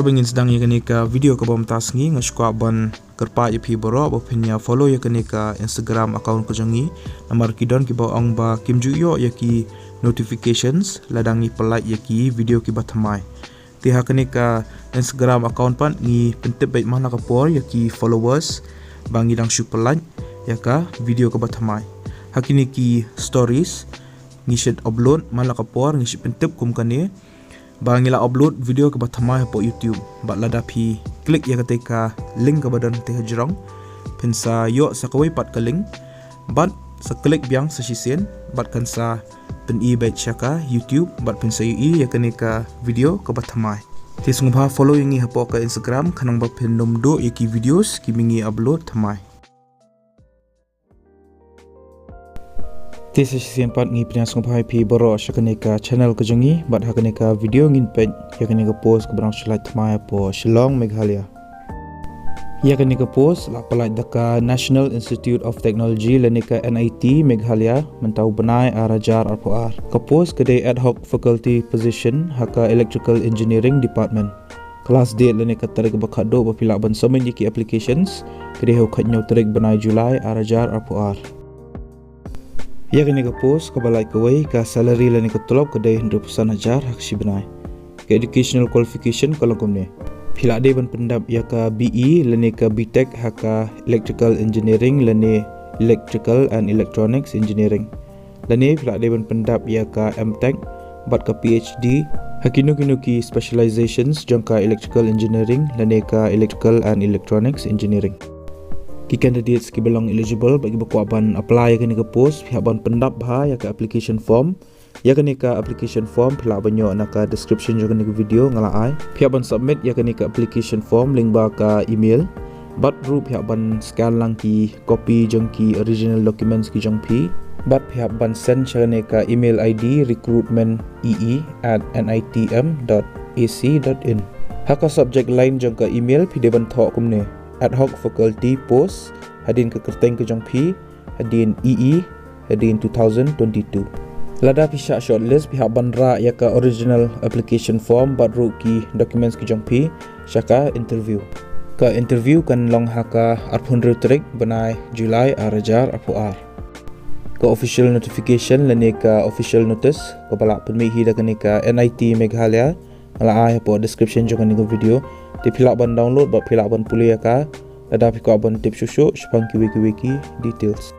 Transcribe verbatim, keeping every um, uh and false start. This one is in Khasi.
Haba ngin sdang ïa kane ka video kaba mynta sngi, nga sngewkwah ban kyrpad ïa phi baroh ba phin ïa follow ïa kane ka Instagram account ka jong ngi. Namar ki don kiba ong ba kim ju ïoh ïa ki notifications lada ngi pynlait ïa ki video kiba thymmai. Te ha kane ka Instagram account pat ngi pyntip beit man la ka por ïa ki followers ba ngi dang shu pynlait ïa ka video kaba thymmai. Ha kine ki stories ngi shu upload man la ka por, ngi shu pyntip kum kane ba ngi la upload video kaba thymmai hapoh YouTube. Bad lada phi click ïa kata ka link kaba don te hajrong, phin sa ïoh sa kawei pat ka link, bad sa click biang sa shisien, bad kan sa pyni beit sha ka YouTube, bad phin sa ïohi ïa kane ka video kaba thymmai. Te sngewbha follow ïa ngi hapoh ka Instagram khnang ba phin nym duh ïa ki videos kiba ngi upload thymmai. Te sa shisien pat ngi pynïasngewbha ïa phi baroh sha kane ka channel ka jong ngi, bad ha kane ka video ngin peit ïa kane ka post kaba dang shu lait thymmai hapoh Shillong, Meghalaya. Ïa kane ka post la pynlait da ka National Institute of Technology lane ka N I T Meghalaya mynta u bnai ar hajar arphew ar. Ka post ka dei ad hoc faculty position ha ka Electrical Engineering Department. Ka last date lane ka tarik ba khadduh ba phi lah ban submit ïa ki applications ka dei ha u khathynñiew tarik bnai July ar hajar arphew ar. Ïa kane ka post kaba lait kawei, ka salary lane ka tulop ka dei hynriewphew san hajar ha ka shi bnai. Ka educational qualification ka long kumne: phi lah dei ban pyndap ïa ka B E lane ka B Tech ha ka Electrical Engineering lane Electrical and Electronics Engineering, lane phi lah dei ban pyndap ïa ka M Tech bad ka P H D ha kino kino ki specializations jong ka Electrical Engineering lane ka Electrical and Electronics Engineering. Ki candidates kiba long eligible bad kiba kwah ban apply ïa kane ka post, phi hap ban pyndap bha ïa ka application form. Ïa kane ka application form phi lah ban ïoh na ka description jong kane ka video nga la ai. Phi hap ban submit ïa kane ka application form lyngba ka email. Bad ruh phi hap ban scan lang ki copy jong ki original documents ki jong phi. Bad phi hap ban send sha kane ka email I D recruitment E E at N I T M dot A C dot in. Ha ka subject line jong ka email phi dei ban thoh kumne: ad hoc faculty post, hadien ka kyrteng ka jong phi, hadien E E, hadien two thousand twenty-two. Lada phi shah shortlist, phi hap ban rah ïa ka original application form bad ruh ki documents ki jong phi sha ka interview. Ka interview kan long ha ka arphew hynriew tarik bnai July ar hajar arphew ar. Ka official notification lane ka official notice kaba la pynmih hi da kane ka N I T Meghalaya nga la ai hapoh description jong kane ka video. Te phi lah ban download bad phi lah ban pule ïa ka lada phi kwah ban tip shuh shuh shaphang kiwei kiwei ki details.